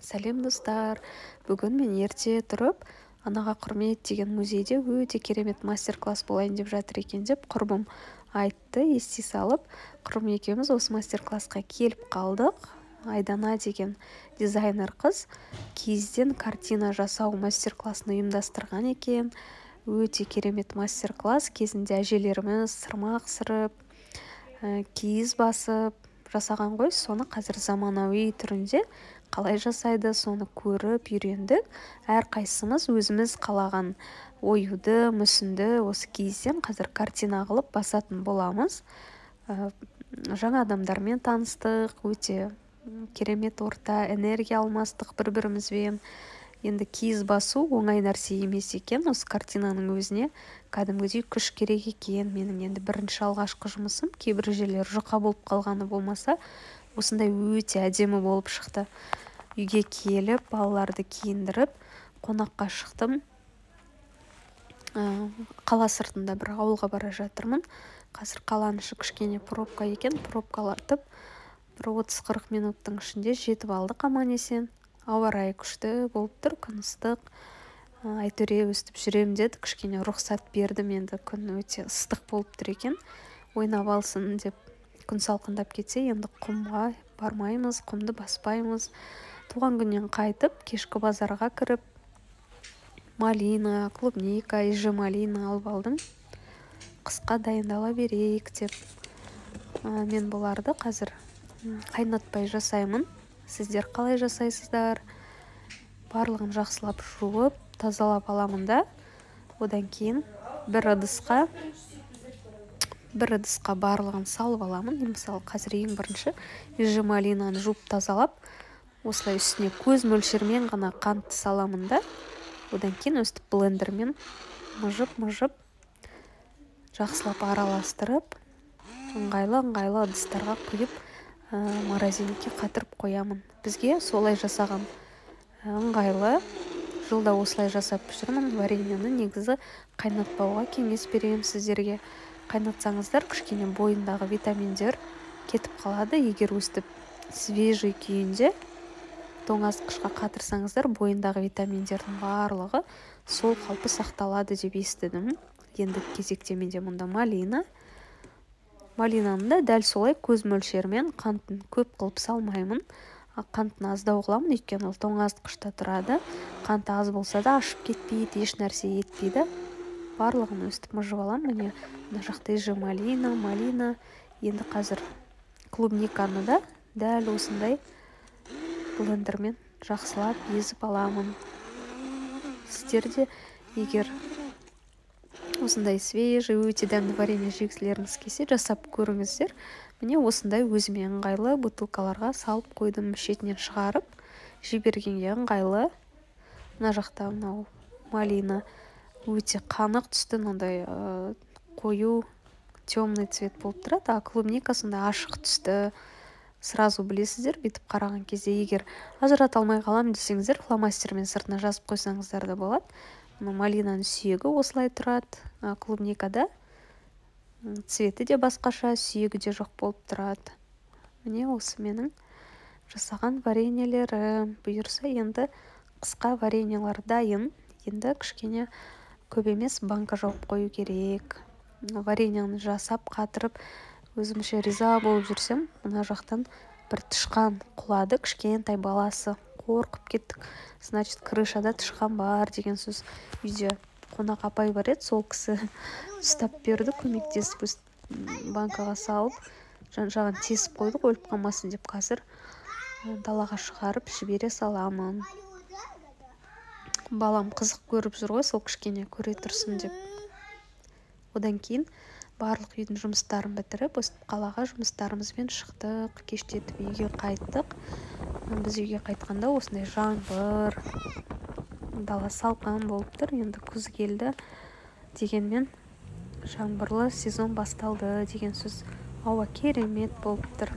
Сәлем, достар! Бүгін мен ерте тұрып, «Анаға құрмет» деген музейде өте керемет мастер-класс болайын деп жатыр екен деп құрбым айтты. Ести салып, құрбым екеуміз осы мастер-классқа келіп қалдық. Айдана деген дизайнер қыз киізден картина жасау мастер-классын ұйымдастырған екен. Өте керемет мастер-класс. Кезінде әжелеріміз сырмақ сырып, киіз басып жасаған ғой, соны қазір заманауи түрінде қалай жасайды, соны көріп үйрендік. Әрқайсымыз өзіміз қалаған оюды, мүсінді осы киізден қазір картина қылып басатын боламыз. Жаңа адамдармен таныстық, өте керемет орта, энергия алмастық бір бірімізбен. Енді киіз басу оңай нәрсе емес екен, осы картинаның өзіне кәдімгідей күш керек екен. Менің енді бірінші, алғашқы жұмысым, кейбір жерлері жұқа болып қалғаны болмаса, осындай өте әдемі болып шықты. Үйге келіп, балаларды киіндіріп, қонаққа шықтым. Қала сыртында бір ауылға бара жатырмын. Қазір қаланың іші кішкене пробка екен, пробкалатып, бір 30-40 минуттың ішінде жетіп алдық аман есен. Ауа райы күшті болып тұр, күн ыстық. Айтөре өстіп жүрем деді, кішкене рұқсат бердім. Енді күн өте ыстық болып тұр екен, ойнап алсын деп. Күн салқындап кетсе, енді құмға бармаймыз, құмды баспаймыз. Туған күннен қайтып, кешкі базарға кіріп, малина, клубника, малина алып алдым, қысқа дайындала берейік деп. Мен бұларды қазір қайнатпай жасаймын, сіздер қалай жасайсыздар? Барлығын жақсылап жуып, тазалап аламын да, одан кейін бір ыдысқа барлығын салып аламын. Мысалы, қазір ең бірінші малинаны жуып, тазалап, осылай үстіне көз мөлшермен ғана қантты саламын да, одан кейін өстіп блендермен мыжып мыжып жақсылап араластырып, ыңғайлы ыңғайлы ыдыстарға құйып, морозильникке қатырып қоямын. Бізге солай жасаған ыңғайлы, жылда осылай жасап жүрмін. Вареньені негізі қайнатпауға кеңес беремін сіздерге. Қайнатсаңыздар, кішкене бойындағы витаминдер кетіп қалады. Егер өстіп свежий күйінде тоңазытқышқа қатырсаңыздар, бойындағы витаминдердің барлығы сол қалпы сақталады деп естідім. Енді кезекте менде мұнда малина. Малинаны да дәл солай көз мөлшерімен, қантын көп қылып салмаймын, қантын аздау қыламын, өйткені ол тоңазытқышта тұрады. Қанты аз болса да, ашып кетпейді, еш нәрсе етпейді. Барлығын өстіп мыжып аламын. Міне, мына жақта малина, малина. Енді қазір клубниканы да дәл осындай блендермен жақсылап езіп аламын. Сіздер де егер осындай свежий, өте дәмді варенье жегілеріңіз келсе, жасап көріңіздер. Міне, осындай өзіме ыңғайлы бутылкаларға салып қойдым, шетінен шығарып жібергенге ыңғайлы. Мына жақта мынау малина өте қанық түсті, мынандай қою, темный цвет болып тұрады, а клубника сондай ашық түсті. Сразу білесіздер бүйтіп қараған кезде. Егер ажырата алмай қаламын десеңіздер, фломастермен сыртына жазып қойсаңыздар да болады. Мына малинаның сүйегі осылай тұрады, клубникада цветі де басқаша, сүйегі де жоқ болып тұрады. Міне, осы менің жасаған вареньелерім. Бұйырса, енді қысқа вареньелар дайын. Енді кішкене, көп емес, банка жауып қою керек. Вареньені жасап, қатырып, өзімше риза болып жүрсем, мына жақтан бір тышқан құлады, кішкентай баласы. Қорқып кеттік. Значит, крышада тышқан бар деген сөз. Үйде қонақ апай бар еді, сол кісі ұстап берді, көмектесіп, банкаға салып, жан жағын тесіп қойдық өліп қалмасын деп. Қазір далаға шығарып жібере саламын. Балам қызық көріп жүр ғой, сол кішкене көре тұрсын деп. Одан кейін барлық үйдің жұмыстарын бітіріп, өстіп қалаға жұмыстарымызбен шықтық, кештетіп үйге қайттық. Біз үйге қайтқанда осындай жаңбыр, дала салқын болып тұр. Енді күз келді дегенмен, жаңбырлы сезон басталды деген сөз. Ауа керемет болып тұр.